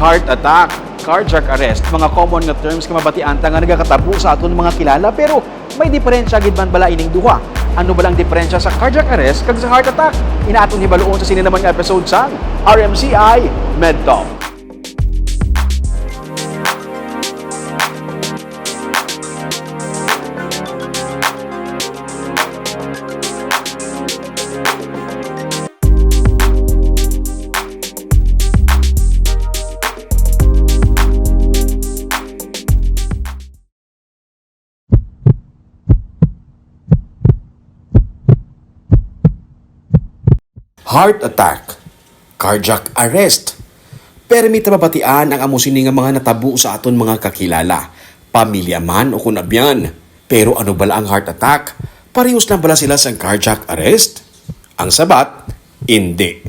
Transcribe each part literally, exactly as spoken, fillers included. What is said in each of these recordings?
Heart attack, cardiac arrest, mga common nga terms nga mabatian ta nga nagakatabo sa aton mga kilala, pero may diferensya gid man bala ining duha? Ano bala ang diferensya sa cardiac arrest kag sa heart attack? Ina aton hibaluon sa sini naman nga episode sang R M C I Med Talk. Heart attack, cardiac arrest. Permi ta mabatian ang amo sini nga mga natabo sa aton mga kakilala, pamilya man o kun abyan. Pero ano bala ang heart attack? Parehos lang bala sila sang cardiac arrest? Ang sabat, indi.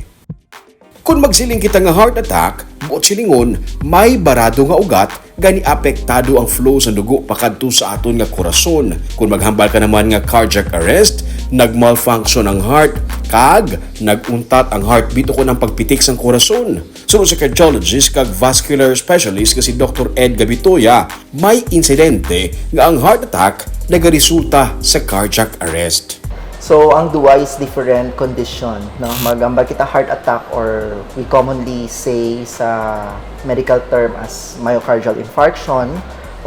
Kon magsiling kita nga heart attack, buot silingon, may barado nga ugat gani apektado ang flow sa dugo pakadto sa aton nga korason. Kon maghambal ka naman nga cardiac arrest, nagmalfunction ang heart, kag nag-untat ang heartbeat ukon ang pagpitik sang korason. Suno sa cardiologist kag vascular specialist nga si Doktor Ed Gabitoya, may insidente nga ang heart attack nagaresulta sa cardiac arrest. So, ang duwa is different condition, no? Maghambal kita heart attack, or we commonly say sa medical term as myocardial infarction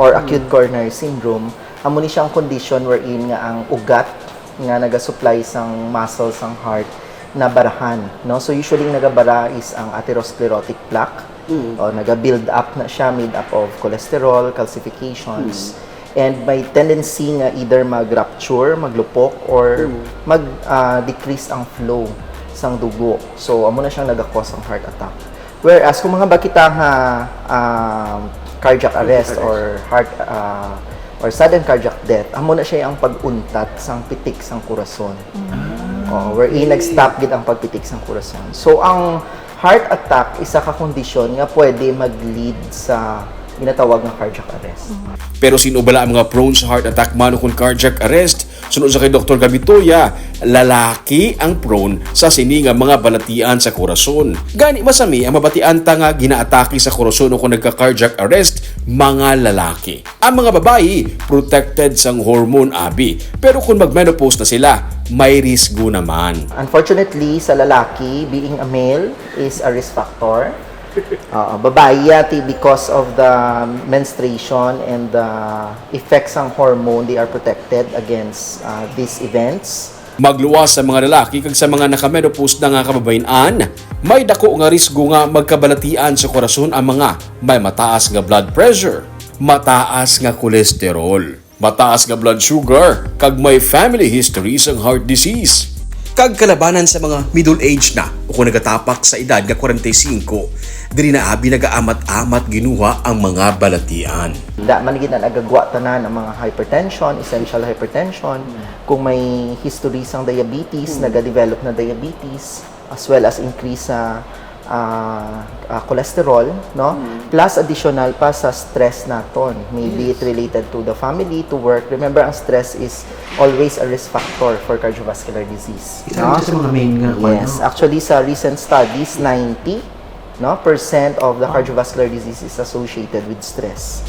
or acute coronary syndrome. Amo ni siya ang condition wherein nga ang ugat nga nagasupply sang muscle sang heart nabarahan, no? So, usually ang nagabara is ang atherosclerotic plaque. O, naga-build up na siya, made up of cholesterol, calcifications. And may tendency nga either mag-rupture, maglupok, or mag, ah, decrease ang flow sang dugo. So, amo na siyang naga-cause ang heart attack. Whereas, kung mga bakita nga, um, cardiac arrest or heart, ah, or sudden cardiac death, amo na siya ang pag-untat sang pitik sang kurason. Oh, wherein nag-stop gid ang pagpitik sang kurason. So, ang heart attack, isa ka kondisyon nga pwede mag-lead sa ginatawag nga cardiac arrest. Pero sino bala ang mga prone sa heart attack man ukon cardiac arrest? Suno sa kay Doktor Gabitoya, lalaki ang prone sa sini nga mga balatian sa kurason. Gani, masami ang mabatian ta nga ginaatake sa kurason ukon nagka-cardiac arrest, mga lalaki. Ang mga babayi, protected sang hormone, abi. Pero kung mag-menopause na sila, may risgo naman. Unfortunately, sa lalaki, being a male is a risk factor. Oo, babayi yati, because of the menstruation and the effects sang hormone, they are protected against, uh, these events. Magluwas sa mga lalaki kag sa mga naka-menopause na nga kababayin-an, may dako nga risgo nga magkabalatian sa korason ang mga may mataas nga blood pressure, mataas nga kolesterol, mataas nga blood sugar, kag may family history sang heart disease. Kag kalabanan sa mga middle age na o kung nagatapak sa edad nga kwarenta y singko, diri na abi nagaamat-amat ginuha ang mga balatian. Da man gid na nagagwa tanan ang mga hypertension, essential hypertension, kung may history sang diabetes, nagadevelop na diabetes, as well as increase sa, ah, ah, cholesterol, no? Plus additional pa sa stress naton. Maybe it related to the family, to work. Remember, ang stress is always a risk factor for cardiovascular disease, no? Isa sa mga main nga, yes, ano? Actually, sa recent studies, ninety, no, percent of the cardiovascular disease is associated with stress.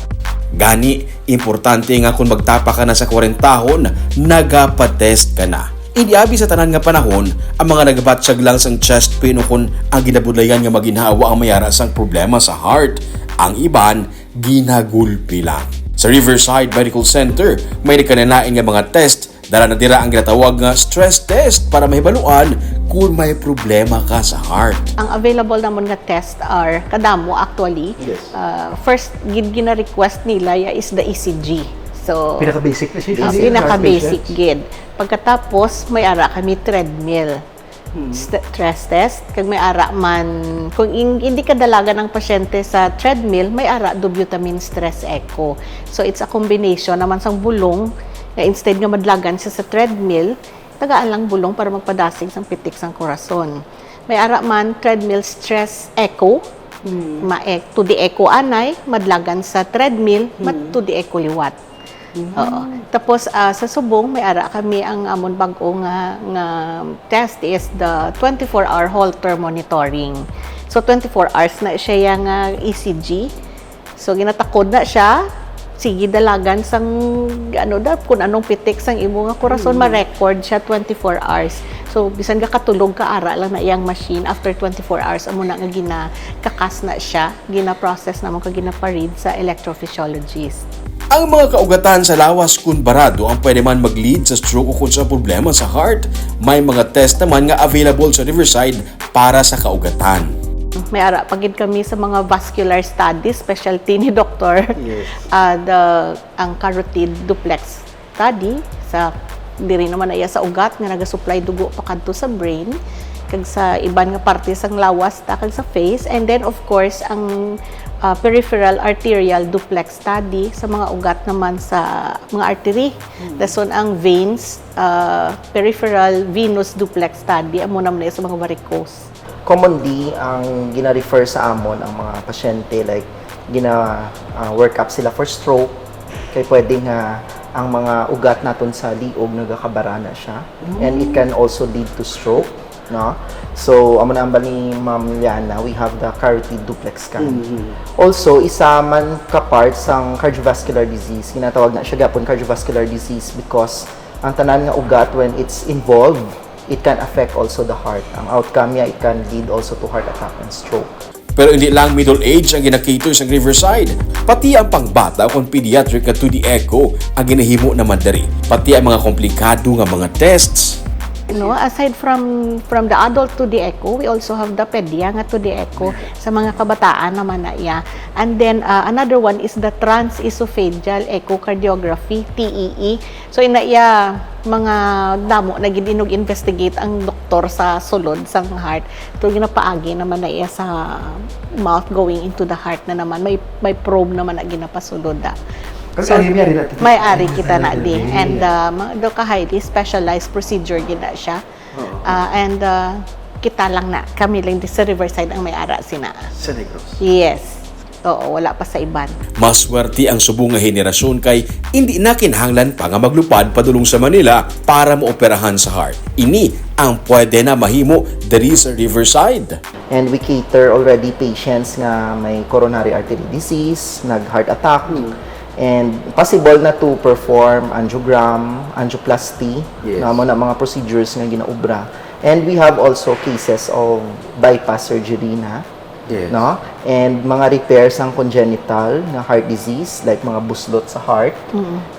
Gani, importante nga kung magtapa ka na sa kwarentahon, nagapa-test ka na. Ini abi sa tanan nga panahon, ang mga nagabatyag lang sang chest pain o kon ang ginabudlayan nga maginhawa ang may ara sang problema sa heart. Ang iban, ginagulpi lang. Sa Riverside Medical Center, may nagkalain-lain nga mga test. Dala na dira ang ginatawag nga stress test para mahibaluan kung may problema ka sa heart. Ang available namon nga test are kadamo, actually. Yes. Uh, first gid gina-request nila ya is the E C G. So, pinaka-basic na siya, ah, pinaka-basic gid. Pagkatapos, may ara kami treadmill. Hmm. St-, stress test, kag may ara man, kung in-, hindi kadalagan ang pasyente sa treadmill, may ara dobutamine stress echo. So, it's a combination naman sang bulong nga instead nga madlagan siya sa treadmill, tagaan lang bulong para magpadasig sang pitik sang korason. May ara man treadmill stress echo, hmm, ma-, e-, two D echo anay, madlagan sa treadmill, ma-, hmm, two D echo liwat. Oo. Tapos, ah, sa subong, may ara kami ang amon bag-o nga, nga test is the twenty-four hour Holter monitoring. So, twenty-four hours na siya yang, ah, E C G. So, ginatakod na siya. Sige, dalagan sang, ano da, kung anong pitik sang imo nga kurason, Mm. ma-record siya twenty-four hours. So, bisan ka katulog ka, ara lang na iyang machine. After twenty-four hours, amo na nga ginakakas na siya. Gina-process namon kag ginaparead sa electrophysiologist. Ang mga kaugatan sa lawas kun barado ang pwede man mag-lead sa stroke o kung sa problema sa heart. May mga test naman nga available sa Riverside para sa kaugatan. May ara pa gid kami sa mga vascular studies, specialty ni doktor. Yes. Ah, the, ang carotid duplex study sa diri naman na iya sa ugat nga nagasupply dugo pakadto sa brain kag sa iban nga parte sang lawas ta kag sa face, and then of course ang ah, peripheral arterial duplex study sa mga ugat naman sa mga artery. Dason ang veins, ah, peripheral venous duplex study, amo naman na iya sa mga varicose. Commonly, ang gina-refer sa amon ang mga pasyente, like, gina-work up sila for stroke, kay pwede nga ang mga ugat naton sa liog nagakabara na siya, and it can also lead to stroke, no? So, amo na ang bali ni Ma'am Liana, we have the carotid duplex scan. Also, isa man ka part sang cardiovascular disease, ginatawag na siya gapon cardiovascular disease because ang tanan nga ugat, when it's involved, it can affect also the heart. Ang outcome niya, it can lead also to heart attack and stroke. Pero hindi lang middle age ang ginakater sa Riverside, pati ang pangbata kon pediatric nga two D echo ang ginahimo naman diri, pati ang mga komplikado nga mga tests. No, aside from from the adult two D echo, we also have the pedia nga two D echo sa mga kabataan naman na iya. And then uh, another one is the transesophageal echocardiography, T E E. So ina iya mga damo na gid inog investigate ang doktor sa sulod sang heart. Pero ginapaagi naman na iya sa mouth going into the heart na naman. May may probe naman na ginapasulod da. Kasi ari, may ari na, tita. May ari kita na di. Ari. And uh, mga do ka highly specialized procedure gid na siya. Uh, and uh, kita lang na, kami lang di sa Riverside ang may ara sina. Sa Negros. Yes. Oo, wala pa sa iban. Maswerte ang subong nga henerasyon kay indi na kinahanglan pa nga maglupad padulong sa Manila para maoperahan sa heart. Ini ang pwede na mahimo diri sa Riverside. And we cater already patients nga may coronary artery disease, nag-heart attack, and possible na to perform angiogram, angioplasty, Yes. na mo na mga procedures nga ginaubra. And we have also cases of bypass surgery na, Yes. no? And mga repair sang congenital nga heart disease, like mga buslot sa heart,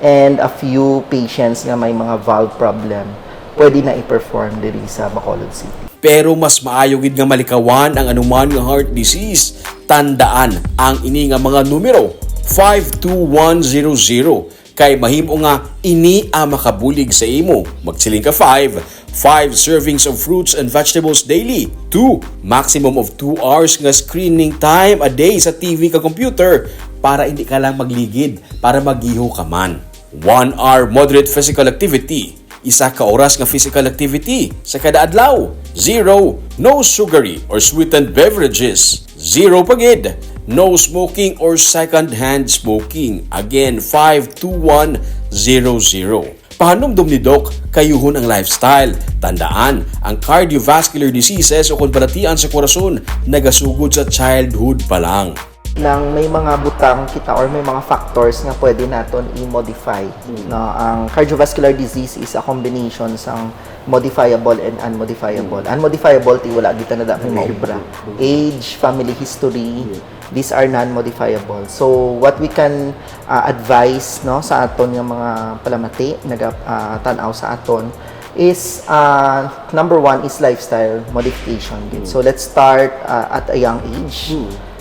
and a few patients nga may mga valve problem, pwede na i-perform diri sa Bacolod City. Pero mas maayo gid nga malikawan ang anuman nga heart disease. Tandaan ang ini nga mga numero, five two one zero zero, kay mahimo nga ini ang makabulig sa imo. Magsiling ka five, five servings of fruits and vegetables daily. Two, maximum of two hours nga screening time a day sa T V ka computer para hindi ka lang magligid, para magiho ka man. One hour moderate physical activity. Isa ka oras nga physical activity sa kada adlaw. Zero, no sugary or sweetened beverages. Zero pa gid, no smoking or second-hand smoking. Again, five two one zero zero. Pahanumdom ni Doc, kayuhon ang lifestyle. Tandaan, ang cardiovascular diseases o kon balatian sa korason nagasugod sa childhood pa lang. Nang may mga butang kita or may mga factors nga pwede naton i-modify, no? Ang cardiovascular disease is a combination sang modifiable and unmodifiable. Unmodifiable, ti wala kita na dapat maubra. Age, family history, these are non-modifiable. So what we can uh, advise, no, sa aton nga mga palamati, naga uh, tan-aw sa aton, is uh, number one is lifestyle modification gid. So let's start uh, at a young age.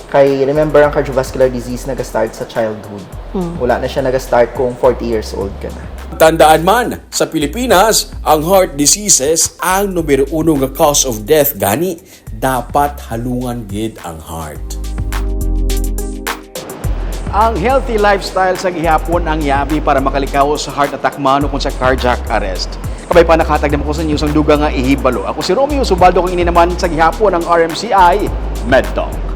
Kay remember, ang cardiovascular disease naga-start sa childhood. Wala na siya naga-start kung forty years old ka na. Tandaan man, sa Pilipinas, ang heart diseases ang numero uno nga cause of death, gani dapat halungan gid ang heart. Ang healthy lifestyle sa gihapon ang yabi para makalikaw sa heart attack man o kung sa cardiac arrest. Kabay pa, nakahatag naman ko sa inyo sang dugang nga ihibalo. Ako si Romeo Subaldo, kung ini naman sa gihapon ang R M C I MedTalk.